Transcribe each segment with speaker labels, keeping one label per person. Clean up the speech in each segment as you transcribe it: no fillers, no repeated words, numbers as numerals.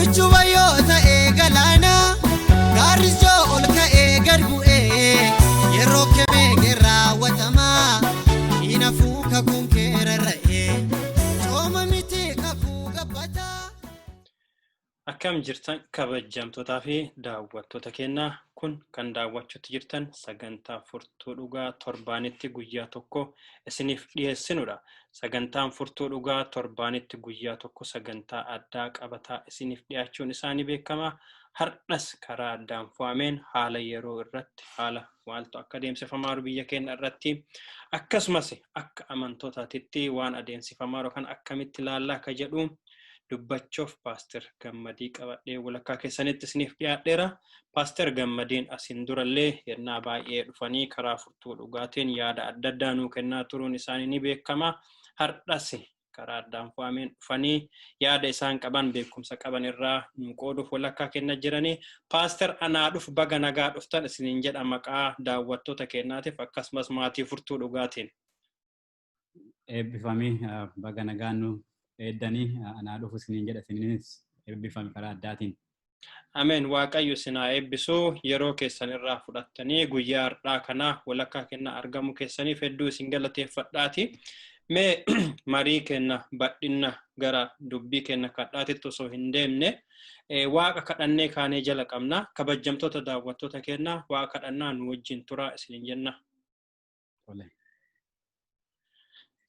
Speaker 1: Uchuba yoo ta'e galaana gaarris yoo ol ka'ee gad bu'ee yeroo kemee raawwatama hinafuu kakuun kee rarra'ee cooma miti kakuu gabbataa.
Speaker 2: Akkam jirtan kabajamtootaa fi daawwattoota keenyaa kun kan daawwachuutti jirtan sagantaa furtuu dhugaa torbaanitti guyyaa tokko isiniif dhiyeessinudha. Sagantaan furtuu dhugaa torbaanitti guyyaa tokko sagantaa addaa qabataa isiniif dhiyaachuun isaanii beekama. Har'as karaa addaan fo'ameen haala yeroo irratti haala maaltu akka adeemsifamaa jiru biyya keenya irratti akkasumas akka amantootaatitti waan adeemsifamaa jiru kan akkamitti ilaallaa akka jedhu dubbachuuf Paaster Gammadii qabadhee walakkaa keessanitti isiniif dhiyaadheera. Paaster Gammadiin asiin durallee yennaa baay'ee dhufanii karaa furtuu dhugaatiin yaada adda addaa nuu kennaa turuun isaanii ni beekama. Har'as karaa addaan fo'ameen dhufanii yaada isaan qaban beekumsa qaban irraa nuu qooduuf walakkaa kennaa jiranii. Paaster anaa dhufu baga nagaa dhuftan isiniin jedha maqaa daawwattoota keenyaatiif akkasumas maatii furtuu dhugaatiin.
Speaker 3: Eebbifamii baga nagaan nu eeddanii anaa dhufu isiniin jedha isiniinis eebbifami karaa addaatiin.
Speaker 2: Ameen. Waaqayyo isin haa eebbisu. Yeroo keessan irraa fudhattanii guyyaa har'aa kana walakkaa kennaa argamu keessaniif hedduu isin galateeffadhaati. Mee marii kenna badhinna gara dubbii kenna kadhaatitti osoo hin deemne waaqa kadhannee kaanee jala qabna. Kabajamtoota daawwattoota keenna waaqa kadhannaa nu wajjin turaa isiniin jenna.
Speaker 3: Tole.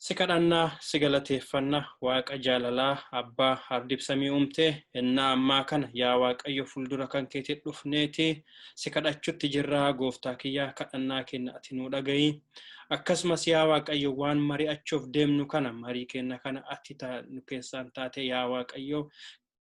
Speaker 2: Si kadhannaa, si galateeffanna, Waaqa jaalalaa, Abbaa ardib samii uumte, ennaa ammaa kana yaa Waaqayyo fuuldura kan keetii dhufneeti, si kadhachutti jirraa gooftaa kiyyaa kadhannaa keenya ati nuu dhaga'i. Akkasumas yaa Waaqayyo waan mari'achuuf deemnu kana marii keenya kana ati nu keessaan taate yaa Waaqayyo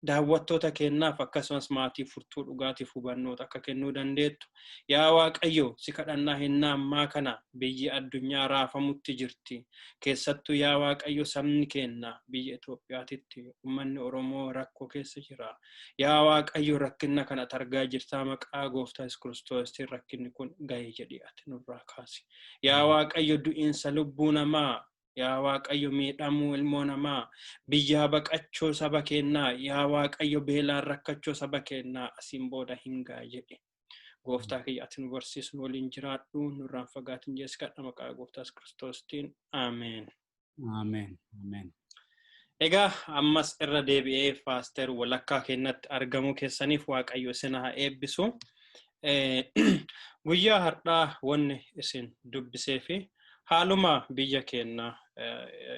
Speaker 2: daawwattoota keenyaaf akkasumas maatii furtuu dhugaatiif hubannoota akka kennuu dandeettu. Yaa Waaqayyo si kadhannaa hennaa ammaa kana biyyi addunyaa raafamutti jirti. Keessattuu yaa Waaqayyo sabni keenya biyya Itoophiyaatitti uummanni Oromoo rakkoo keessa jira. Yaa Waaqayyo rakkinna kana argaa jirtaa maqaa gooftaa Yesuus Kiristoosiin rakkinni kun ga'e jedhii ati nurraa kaasi. Yaa Waaqayyo du'iinsa lubbuu namaa yaa Waaqayyo miidhamuu ilmoo namaa biyyaa baqachuu saba keenyaa yaa Waaqayyo beelaan rakkachuu saba keenyaa asiin booda hin ga'a jedhe. Gooftaa kiyya ati nu barsiisu nu waliin jiraadhu nurraan fagaatin jees kadha maqaa gooftaa Yesuus Kiristoostiin. Ameen.
Speaker 3: Ameen. Ameen.
Speaker 2: Egaa ammas irra deebi'ee paaster walakkaa keenyatti argamuu keessaniif Waaqayyo isin haa eebbisu. Guyyaa har'aa wanni isin dubbisee fi haaluma biyya keenya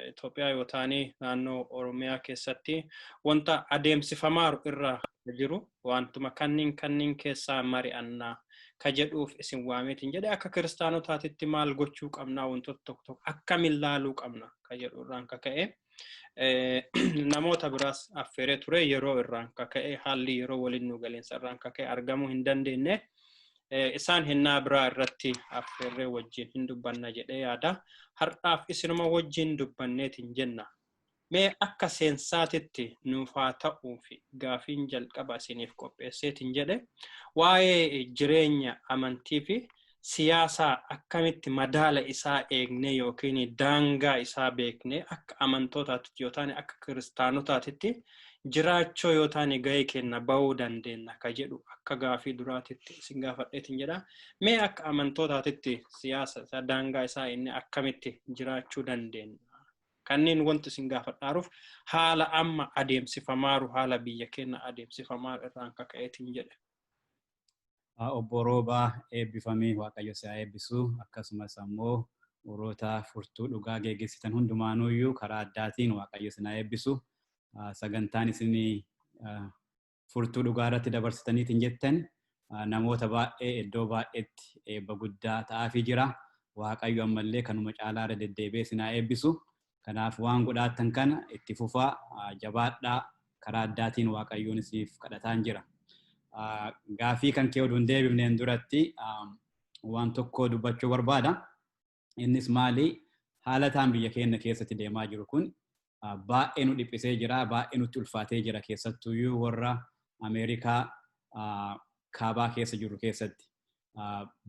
Speaker 2: Itoophiyaa yoo taane naannoo Oromiyaa keessatti wanta adeemsifamaa irra jiru wantuma kanneen keessaa mari'annaa ka jedhuuf isin waameetiin jedhe akka kiristaanotaatitti maal gochuu qabnaa wantoota tokko tokko akkamiin laaluu qabna ka jedhu irraan kaka'e. Namoota biraas affeeree ture yeroo irraan kaka'e haalli yeroo waliin nu galeensa irraan kaka'e argamuu hin dandeenye. Isaan hennaa biraa irratti affeerree wajjin hin dubbanna jedhee yaada. Har'aaf isinuma wajjin dubbanneetiin jenna. Mee akka seensaatitti nuuf haa ta'uu fi gaafiin jalqaba isiniif qopheesseetiin jedhe waa'ee jireenya amantii fi siyaasaa akkamitti madaala isaa eegnee yookiin daangaa isaa beeknee akka amantootaatitti yoo taane akka kiristaanotaatitti jiraachuu yoo taane gahee keenya bahuu dandeenya ka jedhu akka gaafii duraatitti isin gaafadheetiin jedha. Mee akka amantootaatitti siyaasa isaa daangaa isaa inni akkamitti jiraachuu dandeenya? Kanneen wanti isin gaafadhaaruuf haala amma adeemsifamaaru haala biyya keenya adeemsifamaaru irraan kaka'eetiin jedhe.
Speaker 3: Obbo Roobaa eebbifamii Waaqayyo si haa eebbisu akkasumas ammoo warroota furtuu dhugaa geggeessitan hundumaanuyyuu karaa addaatiin Waaqayyo isin haa eebbisu. Sagantaan isin furtuu dhugaa irratti dabarsitaniitiin jettan namoota baay'ee iddoo baay'eetti eebba guddaa ta'aafii jira. Waaqayyo ammallee kanuma caalaa irra deddeebi'ee isin haa eebbisu. Kanaaf waan godhaattan kana itti fufaa jabaadhaa. Karaa addaatiin Waaqayyoon isiniif kadhataan jira. Gaafii kan kee oduun deebifneen duratti waan tokko dubbachuu barbaada. Innis maali? Haala taan biyya keenya keessatti deemaa jiru kun baay'ee nu dhiphisee jira, baay'ee nutti ulfaatee jira, keessattuyyuu warra Ameerikaa kaabaa keessa jiru keessatti.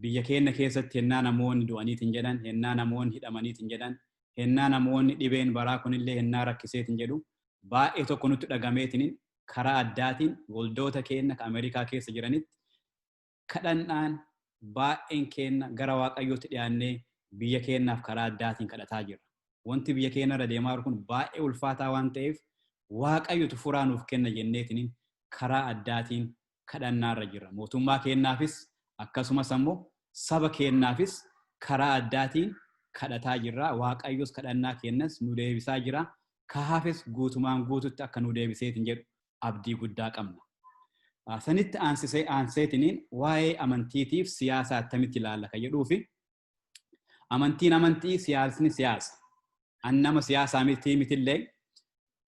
Speaker 3: Biyya keenya keessatti hennaa namoonni du'aniitiin jedhan, hennaa namoonni hidhamaniitiin jedhan, hennaa namoonni dhibeen baraa kunillee hennaa rakkiseetiin jedhu, baay'ee tokko nutti dhagameetiin karaa addaatiin waldoota keenya kan Ameerikaa keessa jiranitti kadhannaan baay'een keenya gara Waaqayyootti dhiyaannee biyya keenyaaf karaa addaatiin kadhataa jirra. Wanti biyya keenya irra deemaa jiru kun baay'ee ulfaataa waan ta'eef, Waaqayyotu furaa nuuf kenna jenneetiin karaa addaatiin kadhannaarra jirra. Mootummaa keenyaafis akkasumas ammoo saba keenyaafis karaa addaatiin kadhataa jirra. Waaqayyos kadhannaa keenyas nu deebisaa jira. Kahaafis guutumaan guututti akka nu deebiseetiin jedhu abdii guddaa qabna. Sanitti aansisee aanseetiniin waa'ee amantiitiif siyaasa attamitti ilaalla kan jedhuufi, amantiin amantii, siyaasni siyaasa. An nama siyaasaa miti mitillee,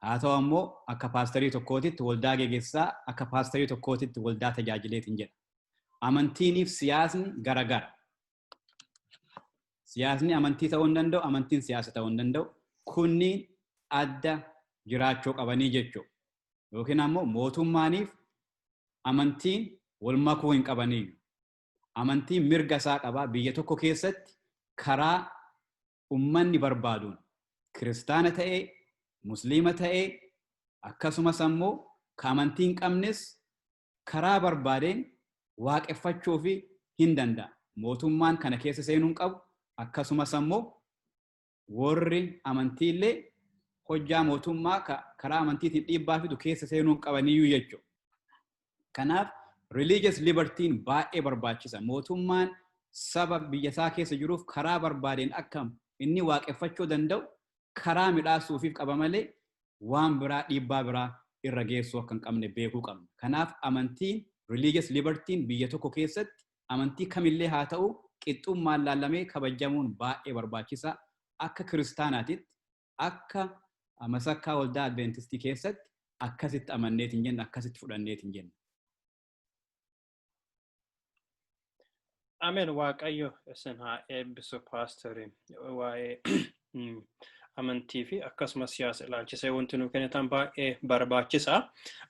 Speaker 3: haa ta'u ammoo akka paasterii tokkootitti waldaa geggeessaa, akka paasterii tokkootitti waldaa tajaajileetiin jedha. Amantiiniif siyaasni garagara. Siyaasni amantii ta'uu hin danda'u, amantiin siyaasa ta'uu hin danda'u. Kunniin adda jiraachuu qabanii jechuudha. Yookiin ammoo mootummaaniif amantiin wal makuu hin qabaniyyuu. Amantiin mirga isaa qabaa, biyya tokko keessatti karaa ummanni barbaaduun kiristaana ta'ee, musliima ta'ee, akkasumas ammoo ka amantii hin qabnes karaa barbaadeen waaqeffachuu fi hin danda'a. Mootummaan kana keessa seenuu hin qabu. Akkasumas ammoo warri amantiillee hojjaa mootummaa karaa amantiitiin dhiibbaa fidu keessa seenuu hin qabaniyyuu jechuudha. Kanaaf religious libertyn baay'ee barbaachisa. Mootummaan saba biyya isaa keessa jiruuf karaa barbaadeen akka inni waaqeffachuu danda'u karaa midhaasuufiif qaba malee, waan biraa dhiibbaa biraa irra geessuu akka hin qabne beekuu qabna. Kanaaf amantiin, religious libertyn biyya tokko keessatti amantii kamillee haa ta'u qixxummaan laallamee kabajamuun baay'ee barbaachisa. Akka kiristaanaatitti, akka masakkaa waldaa Adventistii keessatti akkasitti amanneetiin jenna, akkasitti fudhanneetiin jenna.
Speaker 2: Ameen, Waaqayyo isin haa eebbisu, paasterii. Waa'ee amantii fi akkasumas siyaasa ilaalchisee wanti nu kennitan baay'ee barbaachisaa.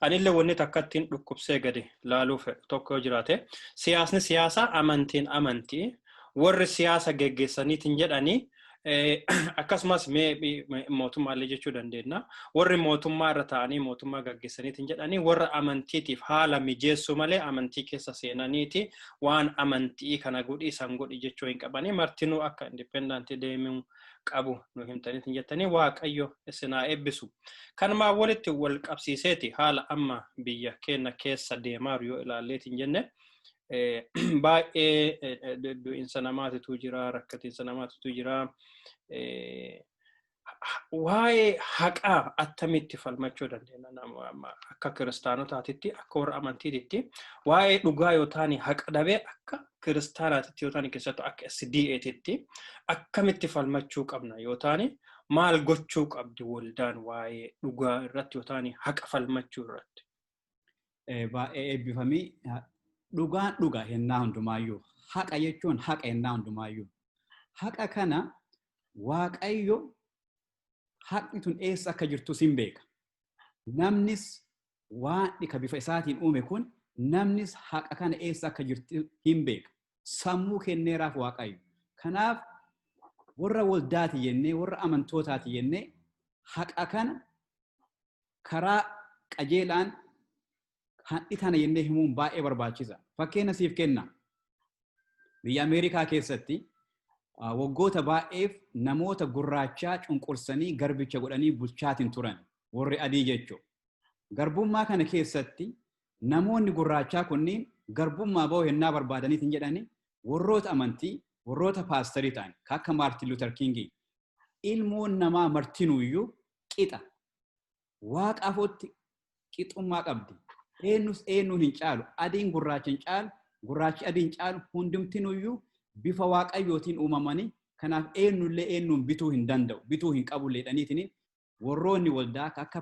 Speaker 2: Anillee wanni takka ittiin dhukkubsee gadi laaluu fedhu tokko yoo jiraate, siyaasni siyaasa, amantiin amantii, warri siyaasa geggeessaniitiin jedhanii, akkasumas mee mootummaallee jechuu dandeenya. Warri mootummaa irra ta'anii mootummaa gaggeessaniitiin jedhanii warra amantiitiif haala mijeessuu malee, amantii keessa seenaniiti waan amantii kana godhi, san godhi jechuu hin qabanii, martinuu akka independentii deemuu qabu nu himtaniitiin jettanii, Waaqayyo isin haa eebbisu. Kanumaan walitti wal qabsiiseeti haala amma biyya keenya keessa deemaaru yoo ilaalleetiin jenne, baay'ee du'insa namaatitu jira, rakkatiinsa namaatitu jira. Waa'ee haqaa attamitti falmachuu dandeenya akka kiristaanotaatitti, akka warra amantiititti? Waa'ee dhugaa yoo taane, haqa dhabee akka kiristaanaatitti yoo taane, keessattuu akka SDAtitti akkamitti falmachuu qabna yoo taane, maal gochuu qabdi waldaan waa'ee dhugaa irratti yoo taane, haqa falmachuu irratti?
Speaker 3: Baay'ee eebbifamii. Dhugaan dhuga hennaa hundumaayyuu. Haqa jechuun haqa hennaa hundumaayyuu. Haqa kana Waaqayyo haqni tun eessa akka jirtus hin beeka. Namnis waan ka bifa isaatiin uume kun, namnis haqa kana eessa akka jirtu hin beeka. Sammuu kenneeraaf Waaqayyo. Kanaaf warra waldaati jennee, warra amantootaati jennee, haqa kana karaa qajeelaan hadhi tana jennee himuun baay'ee barbaachisa. Fakkeenya siif kenna. Biyya Ameerikaa keessatti waggoota baay'eef namoota gurraachaa cunqursanii garbicha godhanii bulchaatiin turan warri adii jechuudha. Garbummaa kana keessatti namoonni gurraachaa kunniin garbummaa ba'uu hennaa barbaadaniitiin jedhanii, warroota amantii, warroota paasterii ta'an akka Maartin Luuter Kingii, ilmoon namaa martinuuyyuu qixa. Waaqa afootti qixxummaa qabdi. Eenyus eenyuun hin caalu. Adiin gurraacha hin caalu. Gurraachi adii hin caalu. Hundumtinuyyuu bifa Waaqayyootiin uumamanii, kanaaf eenyullee eenyuun bituu hin danda'u. Bituu hin qabu jedhaniitiin warroonni waldaa akka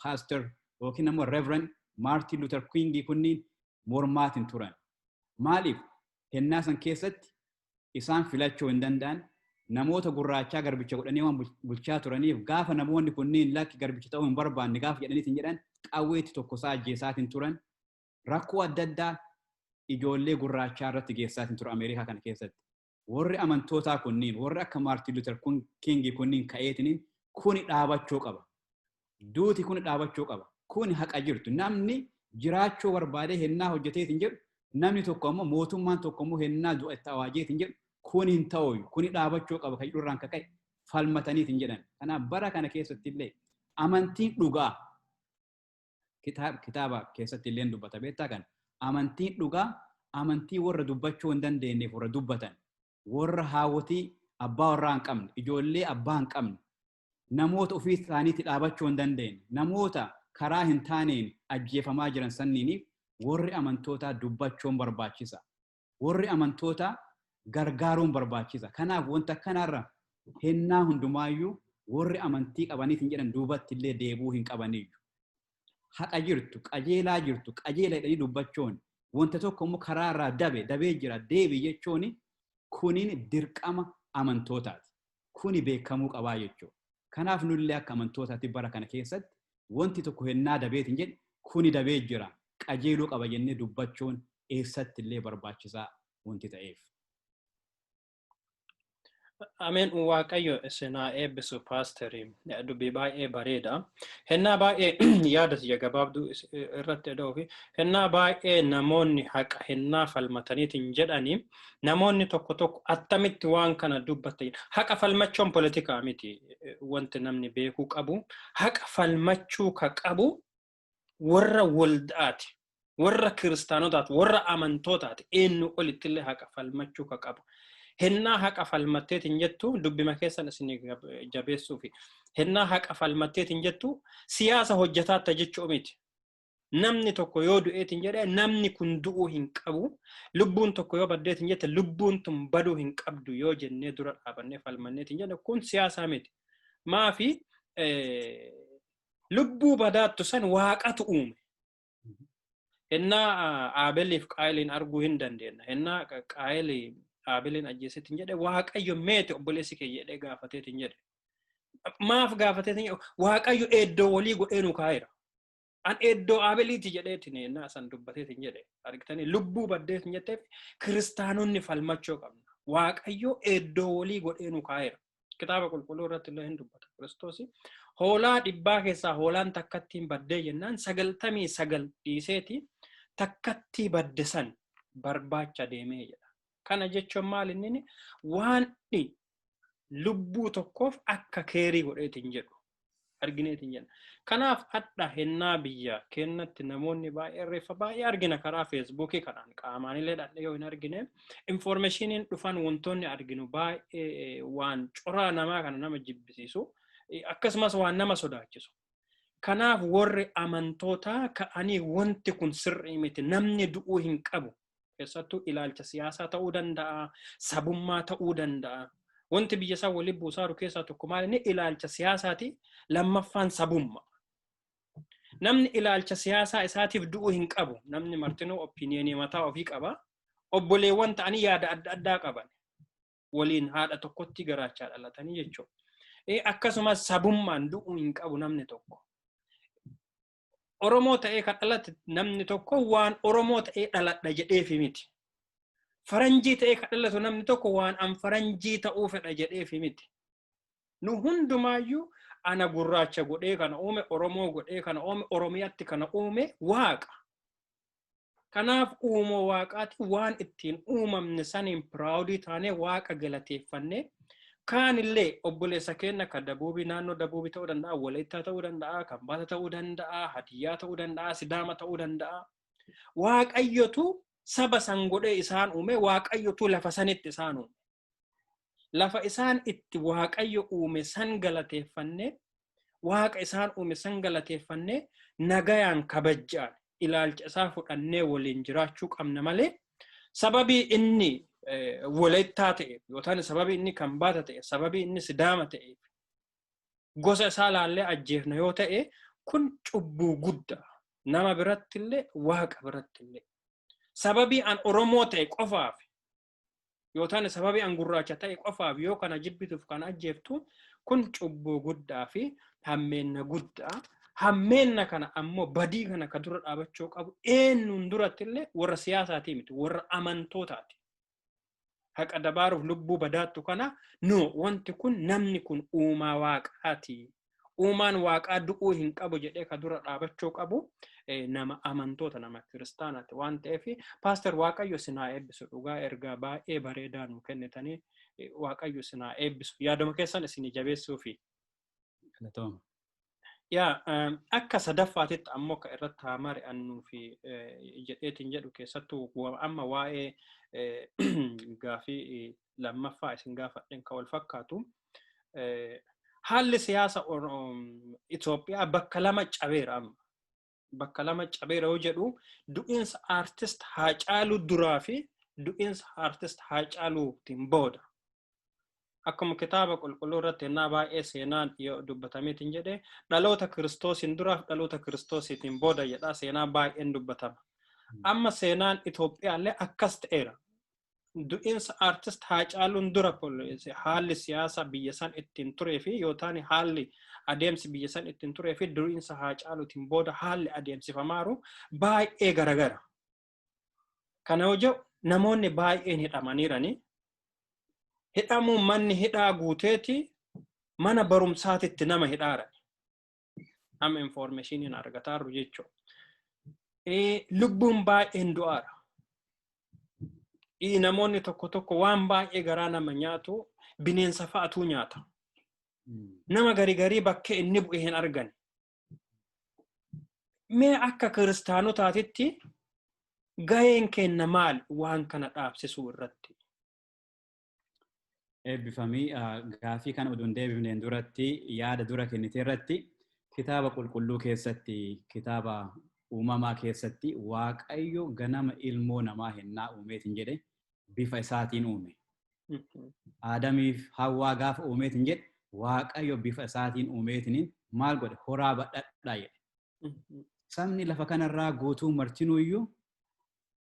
Speaker 3: paaster yookiin ammoo Reverend Martin Luther King kunniin mormaatiin turan. Maaliif hennaa san keessatti isaan filachuu hin danda'an, namoota gurraachaa garbicha godhanii waan bulchaa turaniif, gaafa namoonni kunniin lakki, garbicha ta'uu hin barbaanne gaafa jedhaniitiin jedhan, qawweetti tokkosaa ajjeesaatiin turan. Rakkoo adda addaa ijoollee gurraachaa irratti geessaatiin ture Ameerikaa kana keessatti. Warri amantootaa kunniin, warri akka Martin Luther King kunniin ka'eetiniin kuni dhaabachuu qaba. Duuti kuni dhaabachuu qaba. Kuni haqa jirtu. Namni jiraachuu barbaadee hennaa hojjeteetiin jedhu, namni tokko ammoo, mootummaan tokko ammoo hennaa du'a itti awaajeetiin jedhu, kuni hin ta'u, kuni dhaabachuu qaba kan jedhurraan kaka'e falmataniitiin jedhan. Kanaaf bara kana keessatti illee amantiin dhugaa, kitaaba keessatti illee dubbata beektaa kana, amantiin dhugaa amantii warra dubbachuu hin dandeenyeef warra dubbatan, warra haawwatii abbaa warraa hin qabne, ijoollee abbaa hin qabne, namoota ofii isaaniitti dhaabachuu hin dandeenye, namoota karaa hin taaneen ajjeefamaa jiran sanniiniif warri amantootaa dubbachuun barbaachisa. Warri amantootaa gargaaruun barbaachisa. Kanaaf wanta kanarra hennaa hundumaayyuu warri amantii qabaniif hin jedhan duubatti illee deebi'uu hin qabaniyyuu. Haqa jirtu, qajeelaa jirtu, qajeela jedhanii dubbachuun, wanta tokko immoo karaa irraa dabe, dabee jira, deebi jechuun kuniin dirqama amantootaati. Kuni beekamuu qabaa jechuudha. Kanaaf nullee akka amantootaatti bara kana keessatti wanti tokko hennaa dabeetiin jedhe, kuni dabee jira, qajeeluu qaba jennee dubbachuun eessatti illee barbaachisaa wanti ta'eef.
Speaker 2: Ameen, Waaqayyo isin haa eebbisu, paasterii, dubbii baay'ee bareeda. Hennaa baay'ee yaada tiyya gabaabduu irratti eda'uu fi hennaa baay'ee namoonni haqa hennaa falmataniitiin jedhanii, namoonni tokko tokko attamitti waan kana dubbatan? Haqa falmachuun politikaa miti. Wanti namni beekuu qabu, haqa falmachuu ka qabu warra waldaati. Warra kiristaanotaati, warra amantootaati, eenyu olittillee haqa falmachuu ka qabu. Hennaa haqa falmatteetiin jettu, dubbima keessan isin jabeessuufi, hennaa haqa falmatteetiin jettu siyaasa hojjetaatta jechuu miti. Namni tokko yoo du'eetiin jedhe, namni kun du'uu hin qabu. Lubbuun tokko yoo baddeetiin jette, lubbuun tun baduu hin qabdu yoo jennee dura dhaabannee falmanneetiin jenne, kun siyaasaa miti. Maafi lubbuu badaattu san Waaqatu uume. Hennaa Aabeliif Qaayiliin arguu hin dandeenya. Hennaa Qaayilii Aabeliin ajjeeseetiin jedhe, Waaqayyo meete obboleessi kee jedhee gaafateetiin jedhe. Maaf gaafateetiin jedhe? Waaqayyo eeddoo walii godhee nu kaa'eera. An eeddoo Aabeliiti jedheetiin hennaa san dubbateetiin jedhe. Argitanii, lubbuu baddeetiin jetteef kiristaanonni falmachuu qabna. Waaqayyo eeddoo walii godhee nu kaa'eera. Kitaaba qulqulluu irratti illee hin dubbata. Kiristoos hoolaa 100 keessaa hoolaan takkattiin baddee jennaan, 99 dhiiseeti takkattii badde san barbaacha deemee jedha. Kana jechuun maal? Inni waan lubbuu tokkoof akka care godheetiin jedhu argineetiin jenna. Kanaaf hadha hennaa biyya kennatti namoonni baay'ee reeffa baay'ee argina karaa Feesbuukii kanaan, qaamaanillee dhadhee yoo hin argine, informationiin dhufan wantoonni arginu baay'ee waan coraa namaa kana nama jibbisiisu, akkasumas waan nama sodaachisu. Kanaaf warri amantootaa ka'anii wanti kun sirrii miti, namni du'uu hin qabu. Keessattuu ilaalcha siyaasaa ta'uu danda'a, sabummaa ta'uu danda'a. Wanti biyya isaa waliin buusaaru keessaa tokko maal? Inni ilaalcha siyaasaati, lammaffaan sabummaa. Namni ilaalcha siyaasaa isaatiif du'uu hin qabu. Namni martinuu opinionii mataa ofii qaba. Obboleewwan ta'anii yaada adda addaa qaban. Waliin haadha tokkotti garaachaa dhalatanii jechuudha. Akkasumas sabummaan du'uu hin qabu namni tokko. Oromoo ta'ee kan dhalate namni tokko waan Oromoo ta'ee dhaladha jedheefi miti. Faranjii ta'ee kan dhalatu namni tokko waan an faranjii ta'uu fedha jedheefi miti. Nu hundumaayyuu ana gurraacha godhee kana uume, Oromoo godhee kana uume, Oromiyaatti kana uume Waaqa. Kanaaf uumoo Waaqaati waan ittiin uumamne saniin proudii taanee Waaqa galateeffannee, kaanillee obboleessa keenya kan Dabuubii, naannoo Dabuubii ta'uu danda'a, Walaayittaa ta'uu danda'a, Kambaata ta'uu danda'a, Hadiyyaa ta'uu danda'a, Sidaama ta'uu danda'a. Waaqayyotu saba san godhee isaan uume, Waaqayyotu lafa sanitti isaan uume. Lafa isaan itti Waaqayyo uume san galateeffannee, Waaqa isaan uume san galateeffannee, nagayaan kabajjaan ilaalcha isaa fudhannee waliin jiraachuu qabna malee, sababii inni Walaayittaa ta'eef yookaan sababii inni Kambaata ta'eef, sababii inni Sidaama ta'eef gosa isaa laallee ajjeefna yoo ta'e, Kun cubbuu guddaa nama birattillee Waaqa birattillee. Sababii an Oromoo ta'e qofaaf yoo taane, sababii an gurraacha ta'e qofaaf yoo kana jibbituuf kana ajjeeftu, kun cubbuu guddaa fi hammeenna guddaa. Hammeenna kana ammoo, badii kana ka dura dhaabachuu qabu eenyuun durattillee warra siyaasaatii miti, warra amantootaati. Haqa dabaaruuf lubbuu badaattu kana, no, wanti kun, namni kun uumaa Waaqaati. Uumaan Waaqaa du'uu hin qabu jedhee ka dura dhaabachuu qabu nama amantoota, nama kiristaanaati waan ta'eef, paaster, Waaqayyo isin haa eebbisu. Dhugaa ergaa baay'ee bareedaa nu kennitanii, Waaqayyo isin haa eebbisu, yaaduma keessan isin jabeessuufi. Yaa, akka sadaffaatitti ammoo ka irratti haa mari'annuu fi jedheetiin jedhu, keessattuu amma waa'ee gaafii lammaffaa isin gaafadhen ka wal fakkaatu. Haalli siyaasa Itoophiyaa bakka lama cabeera amma. Bakka lama cabeera yoo jedhu, du'iinsa aartist Haacaaluu duraa fi du'iinsa aartist Haacaaluutiin booda. Akkuma kitaaba qulqulluu irratti ennaa baay'ee seenaan yoo dubbatameetiin jedhe, dhaloota Kiristoosiin duraaf dhaloota Kiristoosiitiin booda jedha, seenaa baay'een dubbatama. Amma seenaan Itoophiyaallee akkas ta'eera. Du'iinsa aartist Haacaaluun dura haalli siyaasa biyya san ittiin turee fi yoo taane haalli adeemsi biyya san ittiin turee fi du'iinsa Haacaaluutiin booda haalli adeemsifamaaru baay'ee garagara. Kana yoo jedhu, namoonni baay'een hidhamaniirani. Hidhamuun manni hidhaa guuteeti mana barumsaatitti nama hidhaaran. Amma informationiin argataarru jechuudha. Lubbuun baay'een du'aara. Namoonni tokko tokko waan baay'ee garaa nama nyaatu, bineensa fa'atu nyaata. Nama garii garii bakkee inni bu'e hin argan. Mee akka kiristaanotaatitti gaheen kenna maali waan kana dhaabsisuu irratti?
Speaker 3: Eebbifamii. Gaafii kana oduun deebifneen duratti, yaada dura kennite irratti, kitaaba qulqulluu keessatti, kitaaba uumamaa keessatti, Waaqayyo ganama ilmoo namaa hennaa uumeetiin jedhe bifa isaatiin uume. Aadamiif Hawwaa gaafa uumeetiin jedhe, Waaqayyo bifa isaatiin uumeetiin maal godhe? Horaa badhadhaa jedhe. Sabni lafa kanarraa guutuu martinuuyyuu,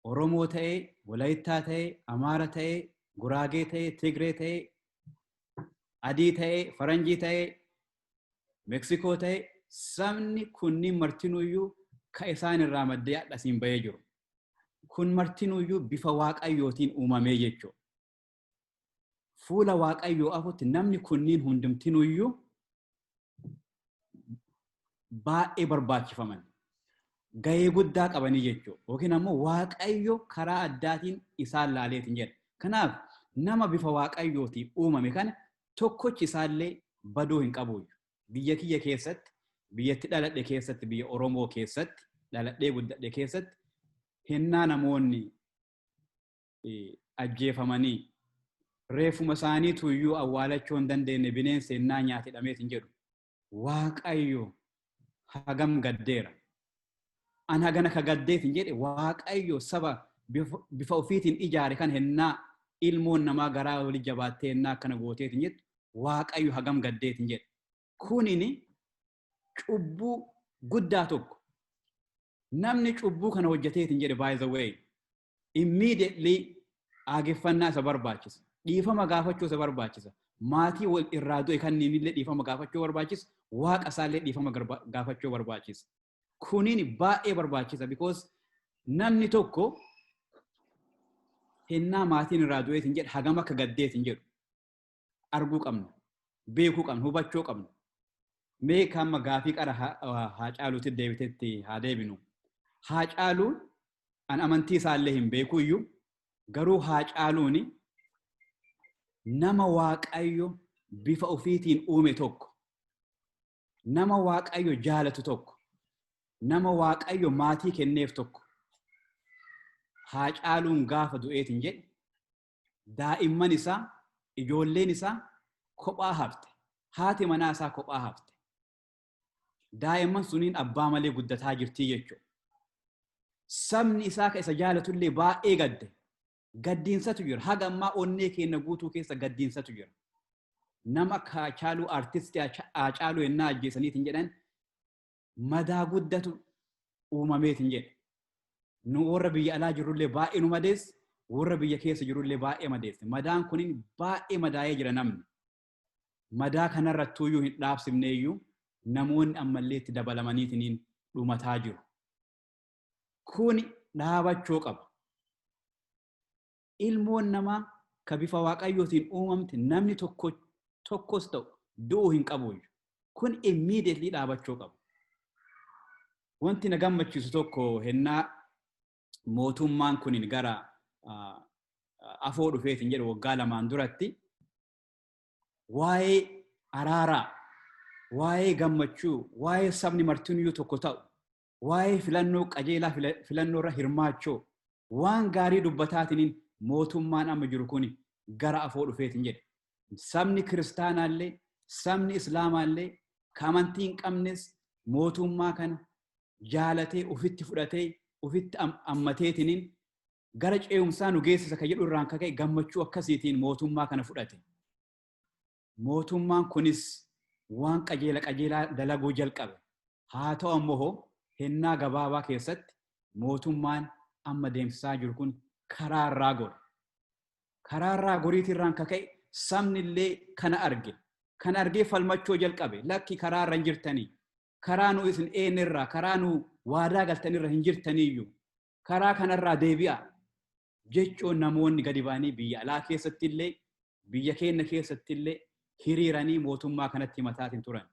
Speaker 3: Oromoo ta'ee, Walayittaa ta'ee, Amaara ta'ee, Guraagee ta'ee, Tigree ta'ee, adii ta'ee, Faranjii ta'ee, Meksikoo ta'ee, sabni kunniin martinuuyyuu ka isaan irraa maddee hadhasiin bahee jiru. Kun martinuuyyuu bifa Waaqayyootiin uumamee jechuudha. Fuula Waaqayyoo afutti namni kunniin hundumtinuuyyuu baay'ee barbaachifaman. Gahee guddaa qabanii jechuudha. Yookiin ammoo Waaqayyo karaa addaatiin isaan laaleetiin jedha. Kanaaf nama bifa Waaqayyootiin uumame kana tokkochi isaallee baduu hin qabu. Biyya kiyya keessatti, biyyatti dhaladhe keessatti, biyya Oromoo keessatti, dhaladhee guddadhe keessatti, hennaa namoonni ajjeefamanii reefuma isaaniitu iyyuu awwaalachuu hin dandeenye, bineensa hennaa nyaate hidhameetiin jedhu, Waaqayyo hagam gaddeera. An hagana ka gaddeetiin jedhe, Waaqayyo saba bifa ofiitiin ijaare kan hennaa ilmoon namaa garaa wali jabaattee hennaa akkana gooteetiin jettu, Waaqayyo hagam gaddeetiin jedhe. Kunini cubbuu guddaa tokko. Namni cubbuu kana hojjeteetiin jedhe, by the way, immediately aageffannaa isa barbaachisa. Dhiifama gaafachuu isa barbaachisa. Maatii wal irraa du'e kanneen illee dhiifama gaafachuu barbaachisa. Waaqa isaallee dhiifama gaafachuu barbaachisa. Kuniin baay'ee barbaachisa, because namni tokko hennaa maatiin irraa du'eetiin jedhe hagam akka gaddeetiin jedhu arguu qabna. Beekuu qabna. Hubachuu qabna. Mee kamma gaafii qara Haacaaluutti deebitetti haa deebinu. Haacaaluun, an amantii isaallee hin beeku iyyuu, garuu Haacaaluun nama Waaqayyo bifa ofiitiin uume tokko, nama Waaqayyo jaalatu tokko, nama Waaqayyo maatii kenneef tokko. Haacaaluun gaafa du'eetiin jedhe, daa'imman isaa, ijoolleen isaa kophaa hafte. Haati manaa isaa kophaa hafte. Daa'imman suniin abbaa malee guddataa jirtii jechuudha. Sabni isaa ka isa jaalatullee baay'ee gadde. Gaddiinsatu jira. Haga ammaa onnee keenya guutuu keessa gaddiinsatu jira. Nama akka Haacaaluu, artistii Haacaaluu ennaa ajjeesaniitiin jedhan Madaa guddatu uumameetiin jedhe. Nu warra biyya alaa jirrullee baay'ee nu madeesse, warra biyya keessa jirullee baay'ee madeesse. Madaan kunin baay'ee madaa'ee jira namni. Madaa kanarrattuuyyuu hin dhaabsifneeyyuu namoonni ammallee itti dabalamaniitiin dhumataa jiru. Kuni dhaabachuu qaba. Ilmoon namaa ka bifa Waaqayyootiin uumamte namni tokko tokkos ta'u du'uu hin qabu. Kun immediately dhaabachuu qaba. Wanti na gammachiisu tokko, hennaa mootummaan kun gara afoo dhufeetiin jedhu waggaa 2n duratti, waa'ee araaraa, waa'ee gammachuu, waa'ee sabni martinuyyuu tokko ta'u, waa'ee filannoo qajeelaa, filannoo irra hirmaachuu, waan gaarii dubbataatiniin mootummaan amma jiru kun gara afoo dhufeetiin jedhe. Sabni kiristaanaallee, sabni islaamaallee, ka amantii hin qabnes mootummaa kana jaalatee, ofitti fudhatee, ofitti ammateetiniin gara ce'umsaa nu geessisa ka jedhu irraan kaka'e gammachuu akkasiitiin mootummaa kana fudhate. Mootummaan kunis waan qajeela qajeelaa dalaguu jalqabe. Haa ta'u ammoo hennaa gabaabaa keessatti mootummaan amma deemsisaa jiru kun karaa irraa gore. Karaa irraa goriitirraan kaka'e sabni illee kana arge. Kana argee falmachuu jalqabe. Lakki, karaa irra hin jirtanii. Karaa nu isin eenyirraa, karaa nu waadaa galtanirra hin jirtaniiyyuu. Karaa kanarraa deebi'a. Jechuun namoonni gadi ba'anii biyya alaa keessatti illee, biyya keenya keessatti illee hiriiranii mootummaa kanatti himataatiin turan.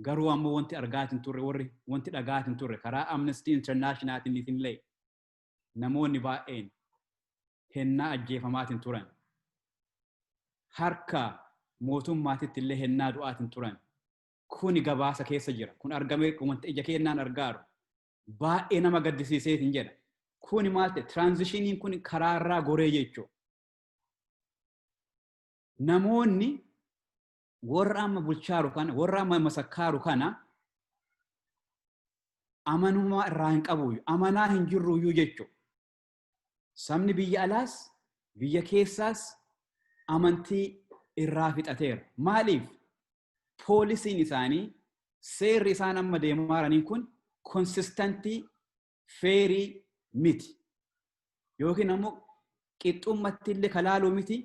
Speaker 3: Garuu ammoo wanti argaatiin turre, warri wanti dhagaatiin turre, karaa Amnesty Internationaltiin illee namoonni baay'een hennaa ajjeefamaatiin turan. Harka mootummaatitti illee hennaa du'aatiin turan. Kuni gabaasa keessa jira. Kun argamee wanta ija keenyaan argaaru. Baay'ee nama gaddisiiseetiin jedha. Kuni maal ta'e? Transitioniin kun karaarraa goree jechuudha. Namoonni warra amma bulchaaru kana, warra amma masakkaaru kana amanummaa irraa hin qabu, amanaa hin jirruyyuu jechuudha. Sabni biyya alaas biyya keessaas amantii irraa fixateera. Maaliif? Policyn isaanii, seerri isaan amma deemaa jiraniin kun consistentii fairii miti. Yookiin ammoo qixxummatti illee kalaaluu miti,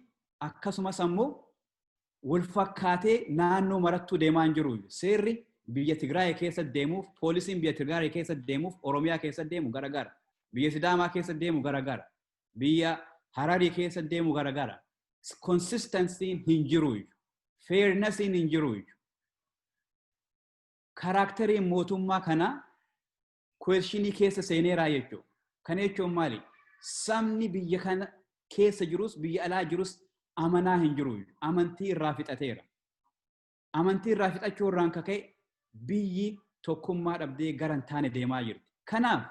Speaker 3: akkasumas ammoo wal fakkaatee naannoo marattuu deemaa hin jiru. Seerri biyya Tigraay keessa deemuuf, policyn biyya Tigraay keessa deemuuf, Oromiyaa keessa deemu garagara. Biyya Sidaamaa keessa deemu garagara. Biyya Hararii keessa deemu garagara. Consistencyn hin jiru. Fairnessiin hin jiru. Characteriin mootummaa kanaa questionii keessa seeneeraa jechuudha. Kana jechuun maali? Sabni biyya kana keessa jirus biyya alaa jirus amanaa hin jiru. Amantii irraa fixateera. Amantii irraa fixachuu irraan kaka'e biyyi tokkummaa dhabdee gara hin taane deemaa jirti. Kanaaf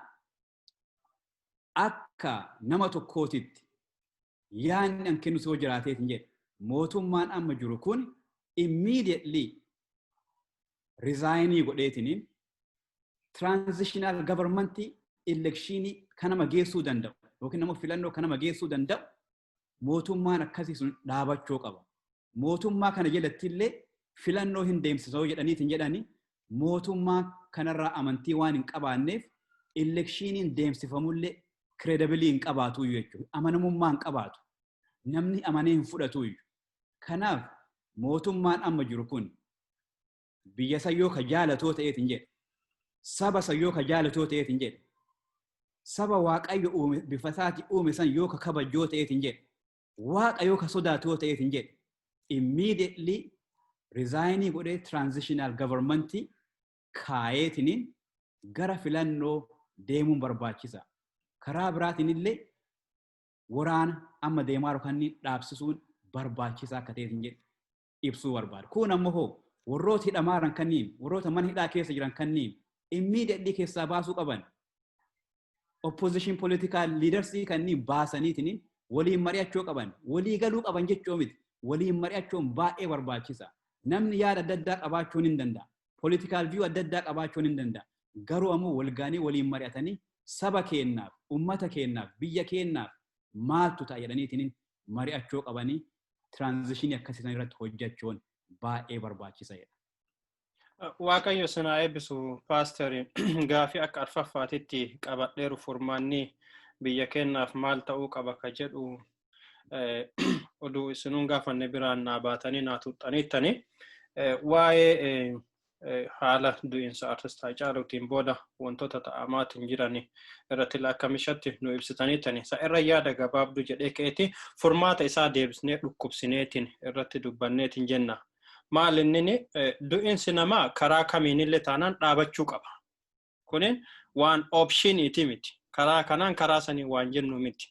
Speaker 3: akka nama tokkootitti yaadni an kennu soo jiraateetiin jedhe, mootummaan amma jiru kun immediately resignii godheetiniin transitional governmentii electionii kanama geessuu danda'u yookiin nama filannoo kanama geessuu danda'u mootummaan akkasii sun dhaabachuu qaba. Mootummaa kana jalatti illee filannoo hin deemsisoo jedhaniitiin jedhani, mootummaa kanarraa amantii waan hin qabaanneef electioniin deemsifamullee credibility hin qabaatu jechuudha. Amanamummaa hin qabaatu. Namni amanee hin fudhatu. Kanaaf mootummaan amma jiru kun biyya san yoo ka jaalatoo ta'eetiin jedhe, saba san yoo ka jaalatoo ta'eetiin jedhe, saba Waaqayyo uume bifa isaati uume san yoo ka kabajjoo ta'eetiin jedhe, Waaqa yoo ka sodaatoo ta'eetiin jedhe, immediately resignii godhee transitional governmentii kaayeetiniin gara filannoo deemuun barbaachisa. Karaa biraatiin illee waraana amma deemaa jiru kanneen dhaabsisuun barbaachisaa akka ta'eetiin jedhe ibsuu barbaada. Kun ammoo hoo warroota hidhamaa jiran kanneen, warroota mana hidhaa keessa jiran kanneen immediately keessaa baasuu qaban. Opposition political leadersii kanneen baasaniitiin waliin mari'achuu qaban, walii galuu qaban jechuu miti. Waliin mari'achuun baay'ee barbaachisa. Namni yaada adda addaa qabaachuun hin danda'a. Political view adda addaa qabaachuun hin danda'a. Garuu ammoo walgaanii waliin mari'atanii saba keennaaf, ummata keennaaf, biyya keennaaf maaltu ta'a jedhaniitiin mari'achuu qabanii transitionii akkasii irratti hojjechuun baay'ee barbaachisaadha.
Speaker 2: Waaqayyo sinaa eebbisu, paasteri. Gaafii akka arfaffaatitti qabadheeru, furmaanni biyya keenyaaf maal ta'uu qaba ka jedhu, oduu isinuun gaafanne biraan naa baatanii naa tuxxaniittani. Waa'ee haala du'iinsa artist Haacaaluutiin booda wantoota ta'amaatiin jiran irratti akkamishatti nu ibsitaniittani. Isa irra yaada gabaabduu jedhee ka'eeti furmaata isaa deebisnee dhukkubsineetiin irratti dubbanneetiin jenna. Maal inni, du'iinsi namaa karaa kamiinillee taanaan dhaabachuu qaba. Kunin waan optioniiti miti. Karaa kanaan karaa sanii waan jennu miti.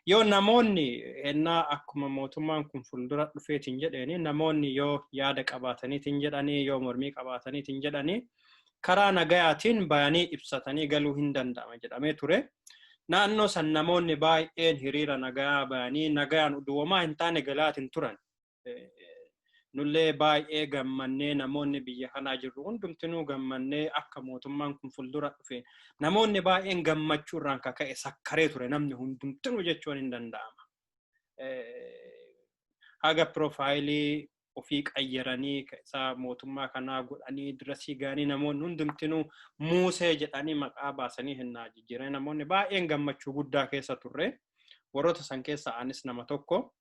Speaker 2: Yoo namoonni ennaa akkuma mootummaan kun fuuldura dhufeetiin jedheeni, namoonni yoo yaada qabaataniitiin jedhanii, yoo mormii qabaataniitiin jedhanii, karaa nagayaatiin bayanii ibsatanii galuu hin danda'ama jedhamee ture. Naannoo san namoonni baay'een hiriira nagayaa bayanii nagayaan uduwamaa hin taane galaatiin turan. Nullee baay'ee gammannee, namoonni biyya kanaa jirru hundumtinuu gammannee, akka mootummaan kun fuuldura dhufe namoonni baay'een gammachuu irraan kaka'e sakkaree ture namni hundumtinuu jechuun hin danda'ama. Haga profile ofii qayyaranii isaa mootummaa kanaa godhanii dirasii ga'anii, namoonni hundumtinuu Muusee jedhanii maqaa baasanii hinnaa jijjiiranii, namoonni baay'een gammachuu guddaa keessa turre. Warroota san keessa anis nama tokko.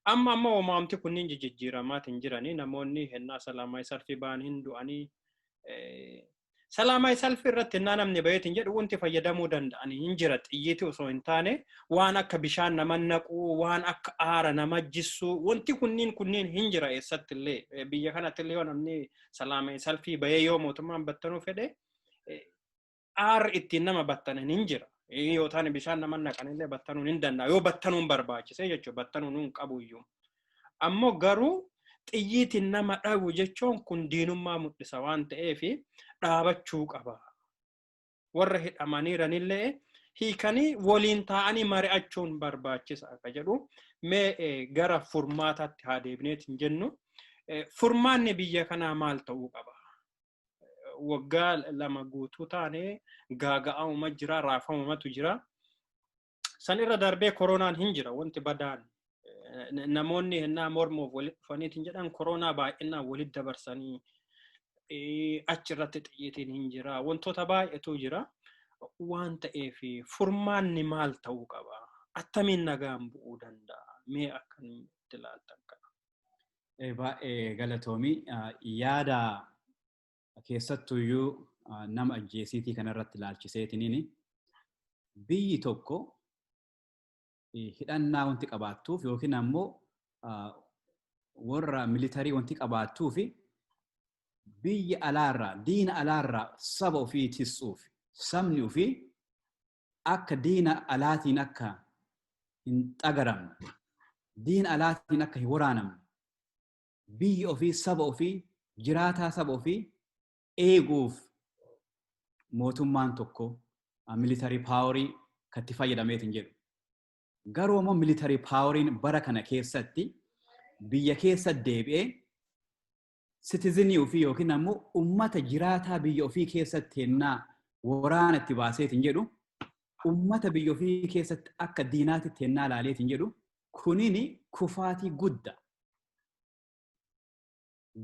Speaker 2: Amma amma uumaamti kunniin jijjiiramaatiin jiranii, namoonni hennaa ሰላማዊ ሰልፍ ba'an hin du'anii. ሰላማዊ ሰልፍ irratti hennaa namni baheetiin jedhu wanti fayyadamuu danda'anii hin jira. Xiyyiiti osoo hin taane waan akka bishaan nama naquu, waan akka aara nama jissuu, wanti kunniin hin jira. Eessatti illee, biyya kanatti illee, yoo namni ሰላማዊ ሰልፍ bahee yoo mootummaan battanuu fedhe, aarri ittiin nama battanan hin jira. Yoo taane bishaan nama naqanillee battanuun hin danda'a. Yoo battanuun barbaachise jechuudha. Battanuun hin qabu iyyuu. Ammoo garuu xiyyiitiin nama dhabu jechuun kun diinummaa mul'isa waan ta'eef dhaabachuu qaba. Warra hidhamaniiranillee hiikanii waliin taa'anii mari'achuun barbaachisa akka jedhu, mee gara furmaataatti haa deebineetiin jennu. Furmaanni biyya kanaa maal ta'uu qaba? Waggaa 2 guutuu taanee gaaga'amuma jira, raafamumatu jira. San irra darbee koronaan hin jira, wanti badaan. Namoonni hennaa mormuuf walitti dhufaniitiin jedhan koronaa baay'inaan walitti dabarsanii, achi irratti xiyyiitiin hin jira. Wantoota baay'eetu jira. Waan ta'eef furmaanni maal ta'uu qaba? Attamiin nagaan bu'uu danda'a? Mee akkamitti ilaaltan kana?
Speaker 3: Baay'ee galatoomii. Yaada keessattuyyuu nama ajjeesiitii kanarratti ilaalchiseetiniin, biyyi tokko hidhannaa wanti qabaattuuf yookiin ammoo warra military wanti qabaattuuf, biyya alaarraa, diina alaarraa saba ofii tissuuf, sabni ofii akka diina alaatiin akka hin xagaramne, diina alaatiin akka hin waraanamne, biyya ofii, saba ofii, jiraataa saba ofii eeguuf mootummaan tokko military power katti fayyadameetiin jedhu. Garuu immoo military poweriin bara kana keessatti biyya keessa deebi'ee citizenii ofii yookiin ammoo ummata jiraataa biyya ofii keessatti hennaa waraana itti baaseetiin jedhu, ummata biyya ofii keessatti akka diinaatitti hennaa ilaaleetiin jedhu, kunin kufaatii guddaa.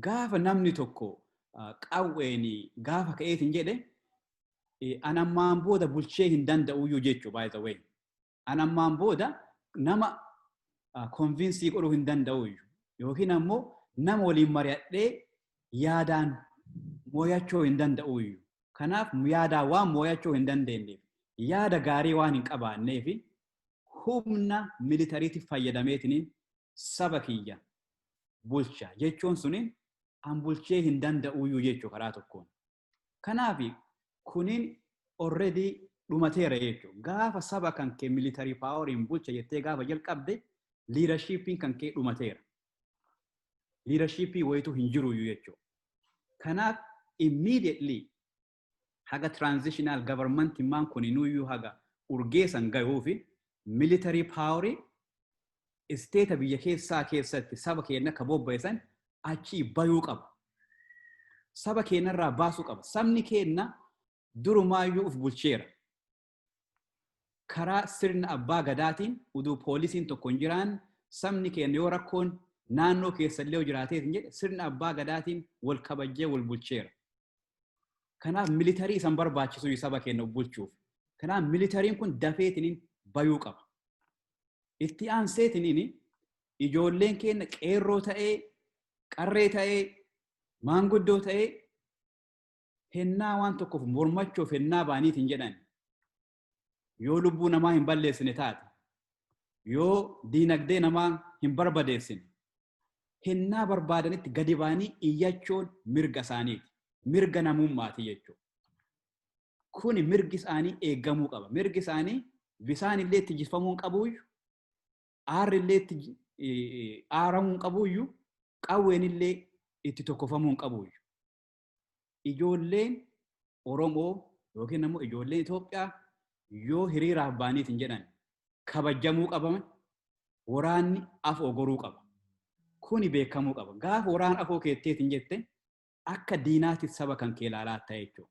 Speaker 3: Gaafa namni tokko qawween gaafa ka'eetiin jedhe, anammaan booda bulchee hin danda'uyyuu jechuu, by the way. Anammaan booda nama convince godhuu hin danda'uyyuu yookiin ammoo nama waliin mari'adhee yaadaan mooyachuu hin danda'uyyuu. Kanaaf yaadaan waan mooyachuu hin dandeenyeef, yaada gaarii waan hin qabaanneef, humna militaryitti fayyadameetiniin saba kiyya bulcha jechuun suniin an bulchee hin danda'uyyuu jechuu karaa tokkoon. Kanaaf kunin already dhumateera jechuudha. Gaafa saba kan kee military poweriin bulcha jettee gaafa jalqabde, leadershipiin kan kee dhumateera. Leadership wayituu hin jiruyyuu jechuudha. Kanaaf immediately haga transitional government maan kuninuyyuu haga urgeessan gahuufi, military power state biyya keessaa keessatti saba keenya akka bobba'esan achii bayuu qaba. Saba keenyarraa baasuu qaba. Sabni keenya durumaayyuu uf bulcheera. Karaa sirna abbaa gadaatiin uduu poolisiin tokko hin jiraan, sabni keenya yoo rakkoon Naannoo keessallee jiraateetiin jedhe sirna abbaa gadaatiin wal kabajjee wal bulcheera. Kanaaf military isan barbaachisu saba keenya bulchuuf. Kanaaf militaryn kun dafeetiniin bayuu qaba. Itti aanseetiniin ijoolleen keenya qeerroo ta'ee, qarree ta'ee, maanguddoo ta'ee hennaa waan tokkoof mormachuuf hennaa baaniitiin jedhan yoo lubbuu namaa hin balleessine taate, yoo diinagdee namaa hin barbadeessine, hennaa barbaadanitti gadi baanii iyyachuun mirga isaaniiti. Mirga namummaati jechuudha. Kuni mirgi isaanii eeggamuu qaba. Mirgi isaanii bisaan illee itti jifamuu hin qabuuyyu, aarri illee itti aaramuu hin qabuuyyu, qawween illee itti tokkofamuu hin qabuuyyu. Ijoolleen Oromoo yookiin immoo ijoolleen Itoophiyaa yoo hiriiraaf baaniitiin jedhan kabajamuu qaban, waraanni afoo goruu qaba. Kuni beekamuu qaba. Gaafa waraana afoo keetteetiin jette akka diinaatti saba kan kee ilaalaa ta'e jechuudha.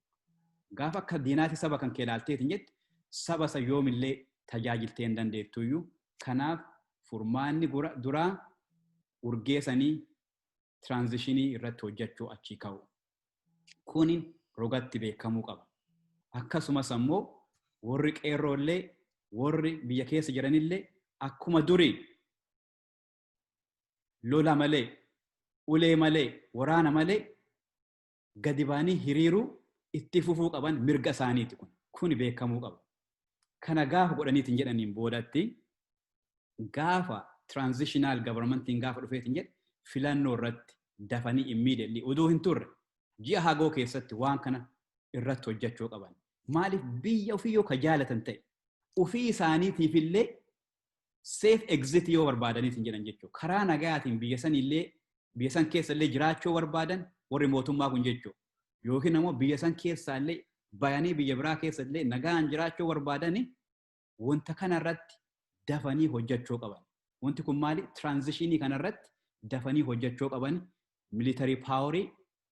Speaker 3: Gaafa akka diinaatti saba kan kee ilaalteetiin jette saba isa yoomillee tajaajiltee hin dandeettuyyuu. Kanaaf furmaanni duraa urgeessanii transition irratti hojjechuu achii ka'u. Kuni rogatti beekamuu qaba. Akkasumas ammoo warri qeerroollee warri biyya keessa jiranillee akkuma durii lola malee, ulee malee, waraana malee gadi baanii hiriiruu itti fufuu qaban mirga isaaniiti kun. Kuni beekamuu qaba. Kana gaafa godhaniitiin jedhaniin boodatti gaafa transitional governmentiin gaafa dhufeetiin jedhe filannoo irratti dafanii immediately oduu hin turre ji'a hagoo keessatti waan kana irratti hojjechuu qaban. Maaliif biyya ofii yoo ka jaalatan ta'e ofii isaaniitiif illee safe exit yoo barbaadaniitiin jedhan jechuudha. Karaa nagayaatiin biyya san illee biyya san keessa illee jiraachuu barbaadan warri mootummaa kun jechuudha. Yookiin immoo biyya san keessaa illee bayanii biyya biraa keessa illee nagaan jiraachuu barbaadani wanta kanarratti dafanii hojjechuu qaban. Wanti kun maali? Transition kanarratti dafanii hojjechuu qaban, military power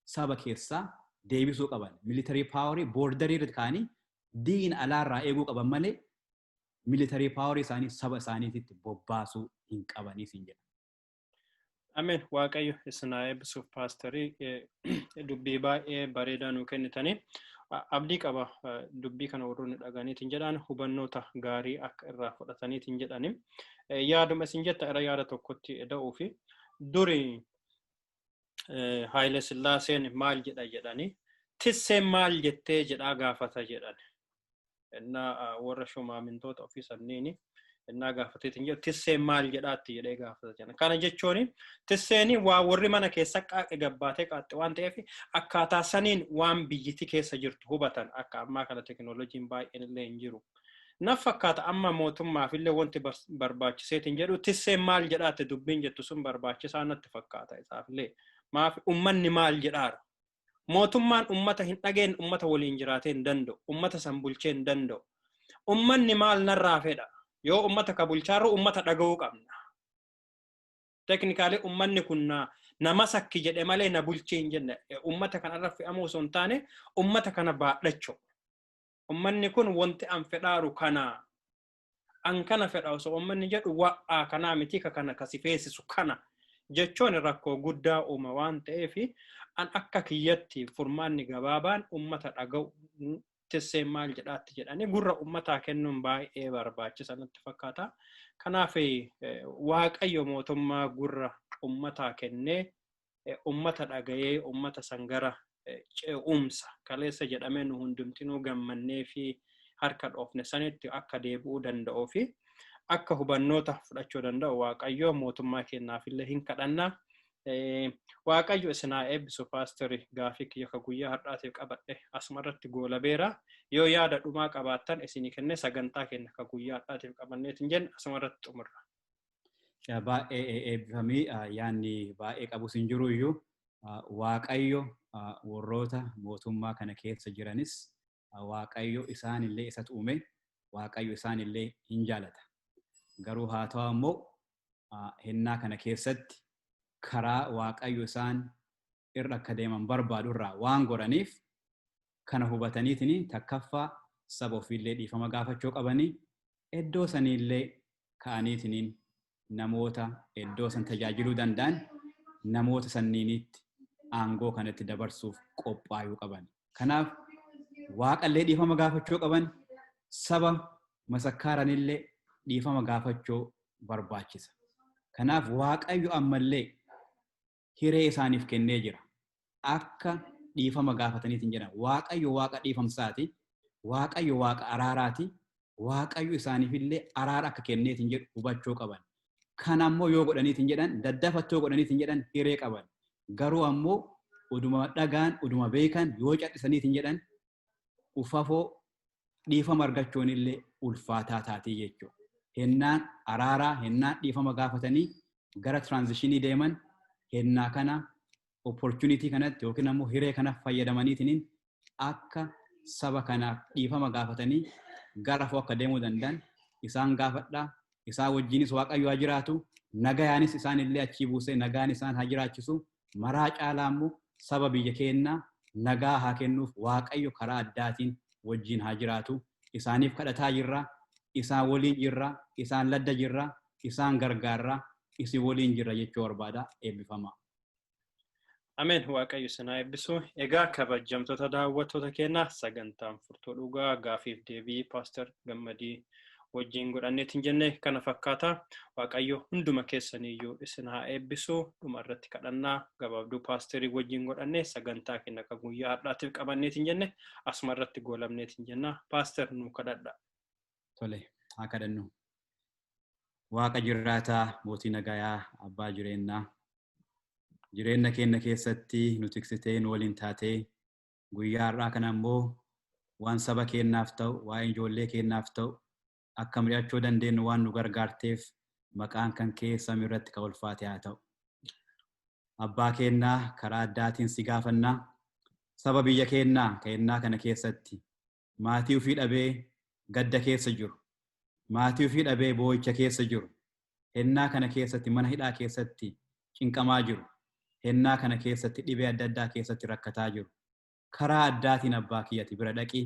Speaker 3: saba keessaa deebisuu qaban. Military power border irra kaanii diina alaarraa eeguu qaban malee military power isaanii saba isaaniititti bobbaasuu hin qabanii siin jedha.
Speaker 2: Ameen. Waaqayyo isin haa eebbisuuf, paasterii, dubbii baay'ee bareedaa nuu kennitanii. Abdii qaba dubbii kana warroonni dhaganiitiin jedhan hubannoota gaarii akka irraa fudhataniitiin jedhani. Yaaduma isin jetta irra yaada tokkotti da'uu fi duri Haayile Sillaaseen maal jedha jedhani, tisseen maal jettee jedhaa gaafata jedhan. Innaa warra shumaamintoota ofii sanniini innaa gaafateetiin jedhu tisseen maal jedhaatti jedhee gaafata jedhan. Kana jechuun tisseeni waa warri mana keessa qaaqe gabbaatee qaaxxe waan ta'eef akkaataa saniin waan biyyiti keessa jirtu hubatan, akka ammaa kana teknooloojiin baay'een illee hin jiru. Naf fakkaata amma mootummaaf illee wanti barbaachiseetiin jedhu tisseen maal jedhaatti dubbiin jettu sun barbaachisaa natti fakkaata isaaf illee. Maaf ummanni maal jedhaara? Mootummaan ummata hin dhageen ummata waliin jiraatee hin danda'u. Ummata san bulchee hin danda'u. Ummanni maal narraa fedha? Yoo ummata ka bulchaarru ummata dhaga'uu qabna. Technically ummanni kun nama sakki jedhe malee na bulchee hin jenne. Ummata kanarra fe'amuu osoo hin taane ummata kana baadhachuu. Ummanni kun wanti an fedhaaru kana. An kana fedha osoo ummanni jedhu wa'aa kanaa miti ka kana kasi feesisu kana jechuun rakkoo guddaa uuma waan ta'eef an akka kiyyatti furmaanni gabaabaan ummata dhaga'u, tisseen maal jedhaatti jedhanii gurra ummataa kennuun baay'ee barbaachisa natti fakkaata. Kanaaf Waaqayyo mootummaa gurra ummataa kennee ummata dhaga'ee ummata sangara ce'umsa kaleessa jedhamee nu hundumtinuu gammannee fi harka dhoofne sanitti akka deebi'uu danda'uu fi akka hubannoota fudhachuu danda'u Waaqayyo mootummaa kennaafillee hin kadhannaa. Waaqayyo isin haa eebbisu, paasterii, gaafii kiyya ka guyyaa har'aatiif qabadhe asumarratti goolabeera. Yoo yaada dhumaa qabaattan isinii kennee sagantaa keenya ka guyyaa har'aatiif qabanneetiin jenne asumarratti xumurra.
Speaker 3: Baay'ee eebbifamii, yaadni baay'ee qabus hin jiru iyyuu Waaqayyo warroota mootummaa kana keessa jiranis Waaqayyo isaanillee isatu uume, Waaqayyo isaanillee hin jaalata. Garuu haa ta'u ammoo hennaa kana keessatti karaa Waaqayyo isaan irra akka deeman barbaadu irraa waan godhaniif kana hubataniitiin takkaffaa saba ofiillee dhiifama gaafachuu qabanii iddoo saniillee ka'aniitiin Namoota iddoo san tajaajiluu danda'an namoota sanniinitti aangoo kanatti dabarsuuf qophaa'uu qaban. Kanaaf waaqallee dhiifama gaafachuu qaban, saba masakkaaranillee dhiifama gaafachuu barbaachisa. Kanaaf Waaqayyo ammallee hiree isaaniif kennee jira. Akka dhiifama gaafataniitiin jedhan. Waaqayyo Waaqa dhiifamsaati. Waaqayyo Waaqa araaraati. Waaqayyo isaaniifillee araara akka kenneetiin jedhu hubachuu qaban. Kan ammoo yoo godhaniitiin jedhan, daddafattoo godhaniitiin jedhan, hiree qaban. Garuu ammoo uduma dhagaan, uduma beekan yoo callisaniitiin jedhan, ufafoo dhiifama argachuun illee ulfaataa taatii jechuudha. Hennaan araaraa, hennaan dhiifama gaafatanii gara transition deeman, hennaa kana opportunity kanatti yookiin ammoo hiree kana fayyadamaniitiin akka saba kanaaf dhiifama gaafatanii gara foo akka deemuu danda'an isaan gaafadhaa. Isaan wajjinis Waaqayyo haa jiraatu. Nagayaanis isaan illee achii buusee nagaan isaan haa jiraachisu. Maraa caalaa immoo saba biyya keenyaa nagaa haa kennuuf, Waaqayyo karaa addaatiin wajjin haa jiraatu. Isaaniif kadhataa jirra. Isaan waliin jirra. Isaan ladda jirra. Isaan gargaarra. Isin waliin jirra jechuu barbaada. Eebbifama.
Speaker 2: Ameen, Waaqayyo isin haa eebbisu. Egaa kabajamtoota daawwattoota keenyaa, sagantaan Furtuu Dhugaa gaafiif deebii Paaster Gammadii wajjin godhanneetiin jenne kana fakkaata. Waaqayyo hunduma keessaniiyyuu isin haa eebbisu. Dhuma irratti kadhannaa gabaabduu paasterii wajjin godhanne sagantaa keenya akka guyyaa har'aatiif qabanneetiin jenne asuma irratti goolabneetiin jenna. Paaster, nu kadhadha.
Speaker 3: Tole, haa kadhannu. Waaqa jiraataa, mootii nagayaa, abbaa jireenyaa, jireenya keenya keessatti nu tiksitee nu waliin taatee, guyyaa har'aa kana immoo waan saba keenyaaf ta'u, waa'ee ijoollee keenyaaf ta'u akka mari'achuu dandeenyu waan nu gargaarteef maqaan kan kee samii irratti kan ulfaate haa ta'u. Abbaa keenyaa, karaa addaatiin si gaafannaa, saba biyya keenyaa kennaa kana keessatti maatii ofii dhabee gadda keessa jiru, maatii ofii dhabee boo'icha keessa jiru, hennaa kana keessatti mana hidhaa keessatti cinqamaa jiru, hennaa kana keessatti dhibee adda addaa keessatti rakkataa jiru. Karaa addaatiin abbaa kiyyati bira dhaqii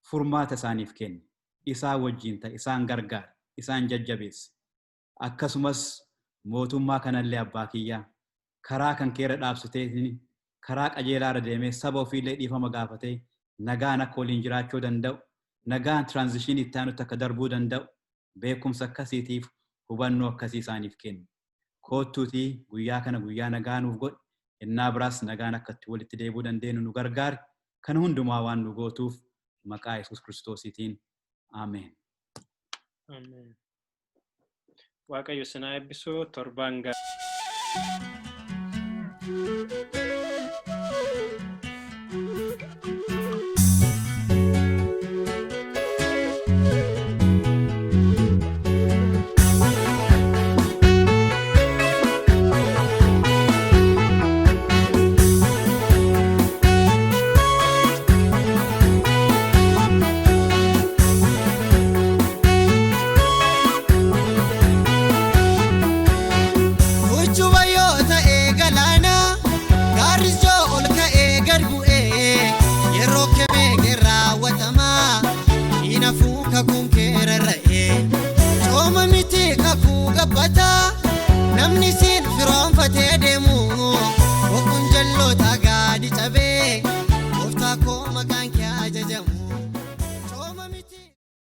Speaker 3: furmaata isaaniif kenni. Isaan wajjin ta'e, isaan gargaara, isaan jajjabeesse. Akkasumas mootummaa kanallee abbaa kiyyaa karaa kan keerra dhaabsitee karaa qajeelaarra deemee saba ofiillee dhiifama gaafatee nagaan akka waliin jiraachuu danda'u, nagaan transition itti aanutti akka darbuu danda'u beekumsa akkasiitiif hubannoo akkasii isaaniif kenni. Koottuutii guyyaa kana guyyaa nagaa nuuf godhi. Innaa biraas nagaan akka itti walitti deebi'uu dandeenyu nu gargaari. Kana hundumaa waan nu gootuuf maqaa Yesuus Kiristoosiitiin. Ameen.
Speaker 2: Ameen. Waaqayyo isin haa eebbisu, torbaan gaarii.
Speaker 1: Uchuba yoo ta'e galaana, gaarris yoo ol ka'ee gad bu'ee, yeroo kemee raawwatama hinafuu kakuun kee rarra'ee. Cooma miti kakuu gabbata namni siin firoonfatee deema.